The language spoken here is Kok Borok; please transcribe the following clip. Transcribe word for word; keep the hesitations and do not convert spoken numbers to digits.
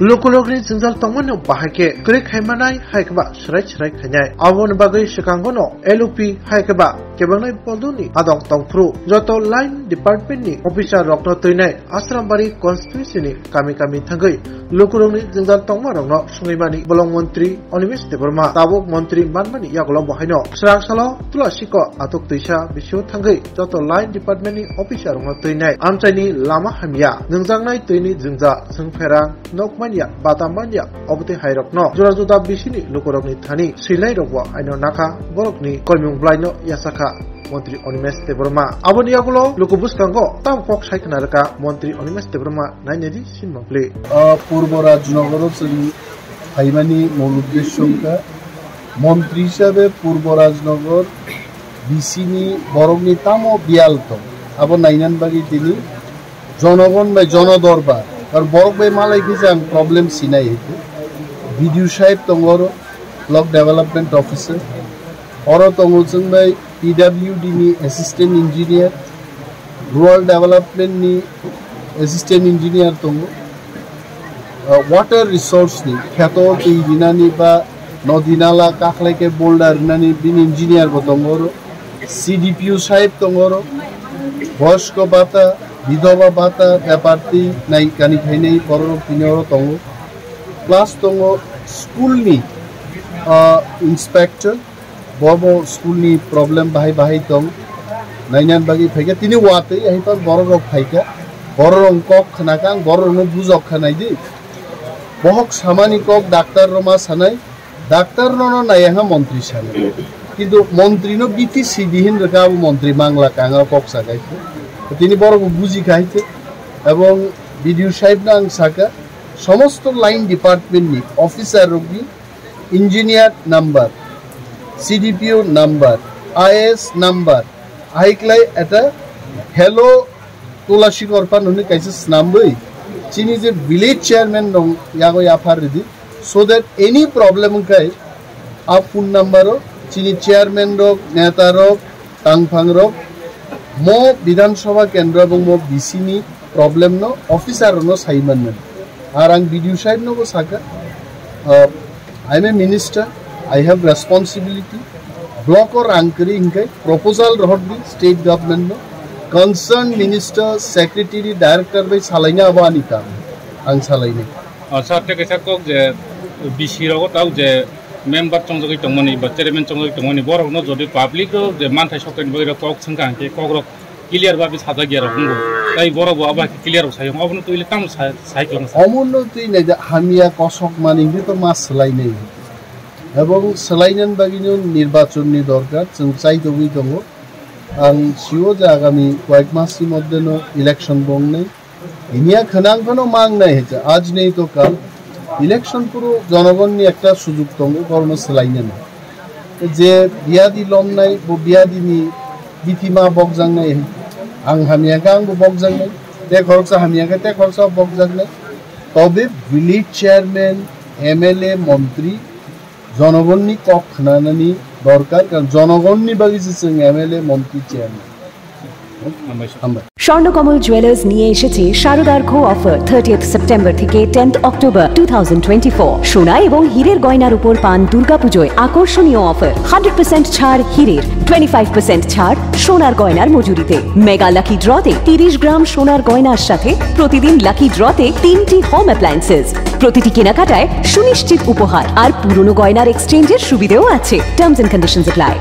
Lukurokni jwngjal tongmano bahai khe kwrwi khaimanai hai khe ba swrai swrai khainai. Aboni bagwi swkango no L O P hai khe ba kebengnai bodolni adong tongphuru joto line department ni officer rokno twinai Asrambari constituency ni kami kami thangwi lukurokni jwngjal tongmarokno swngwi mani bolong montri Animesh Debbarma tabuk montri manmani yagulo bo haino swrang salo Tulasiko atok twisa bisio thangwi joto line department ni officer rokno twinai amchaini lama hamya nwngjaknai twini jwngjal swngpherang nok manya bata manya obotwi hairokno jora juda bisini lukurokni thani swilai rokbo aino nakha borokni koimung bwlaino yachakha. Montri Animesh Debbarma aboni yagulo luku bwskango tamo kok sai khna rwkha Montri Animesh Debbarma nainedi sinmang pli. Ah, Purbo Rajnogoro chwng phaimani mul uddesho wngkha. Montri hisabe Purbo Rajnogor B C ni borokni tamo biyal tong, abo nainani bagwi tini jonogon bai jono dorbar, karon borok bai malai khe je ang problem sinai hai khe. B D O sahib tongo oro, Block Development Officer, oro tongo chwng bai P W D ni Assistant Engineer, Rural Development ni Assistant Engineer tongo, uh, Water Resource ni kheto twi rinani ba nodi nala kakhlai khe boulder rinani bini engineer bo tongo oro, C D P O sahib tongo oro, boyosko bata, bidhoba bata, bepar twi nai kani khainai borok tini oro tongo, plus tongo school ni, uh, inspector, bo bo school ni problem bahai bahai tong. Nainani bagwi phaikha tini watwi hai phan borok rok phaikha. Borok rok kok khna kha, ang borok rokno bujok kha nai di. Bohok samani kok doctor rok ma sanai, doctor no no nai ha montri sanai. Kintu montri no B T C di hin rwkha abo montri mangla kanga kok sakai. Tini borok bo buji khai khe. Ebong B D O sahib no ang saka somosto line department ni officer rok ni engineer number, C D P O number, I A S number, hai klai eta hello Tulasi Korpan hwnwi kaisa snambwi chini je village chairman rok yago yaphar ridi, so that any problem wngkhai a phone number o chini chairman rok, neta rok, tangphang rok mo Bidhan Sabha kendro ebong mo B C ni problem no officer rok no sai manna. Ar ang B D O sahib no bo saka, uh, I am a minister, I have responsibility. Block o rang kwrwi hingkai proposal rohor di state government no, concerned minister, secretary, director bai salaina abo ani kam, ang salaini. Ah, sir, tei kaisa kok je B C rogo tau je member chongjagwi tongmani ba chairman chongjagwi tongmani borokno jodi public o je manthai sokthai ni bagwi rok kok swngkha hwnkhe kok rok clear ba sajak ya rok wngbo. Tai borok bo abo hai khe clear rok sai wng. Obono twi le tamo sai, sai kwrwng sa. Omono twi naida hamya kosok mani hwnkhe to ma swlainai. Ebong swlainani bagwino nirbachon ni dorkar, chwng chai togwi tongo. Ang sio je agami koyek mas ni moddhe no election bo wngnai. Inia khwnang phano mang nai hai cha, aaj nahi to kal. Election puro jonogonni ekta sujug tongo, borokno swlainani. Je biyadi lomnai, bo biyadini bithi ma bokjaknai hai. Ang hamya khe ang bo bokjaknai, te khoroksa hamya khe te khoroksa bokjaknai. Tobe village chairman, M L A, montri, jonogonni kok khnanani dorkar, karon jonogonni bagwi se chwng M L A, montri, chairman. Hambai. Swarnakamal jewellers নিয়ে এসেছে শারদার্ঘ offer, thirtieth September থেকে tenth October two thousand twenty four. সোনা এবং হীরের গয়নার উপর পান দুর্গাপুজোয় আকর্ষণীয় অফার, হান্ড্রেড পার্সেন্ট ছাড় হীরের, টোয়েন্টি ফাইভ পার্সেন্ট ছাড় সোনার গয়নার মজুরিতে। মেগা লাকি ড্রতে তিরিশ গ্রাম সোনার গয়নার সাথে প্রতিদিন লাকি ড্রতে তিনটি হোম অ্যাপ্লায়েন্সেস। প্রতিটি কেনাকাটায় সুনিশ্চিত উপহার আর পুরনো গয়নার এক্সচেঞ্জের সুবিধেও আছে। Terms and conditions apply.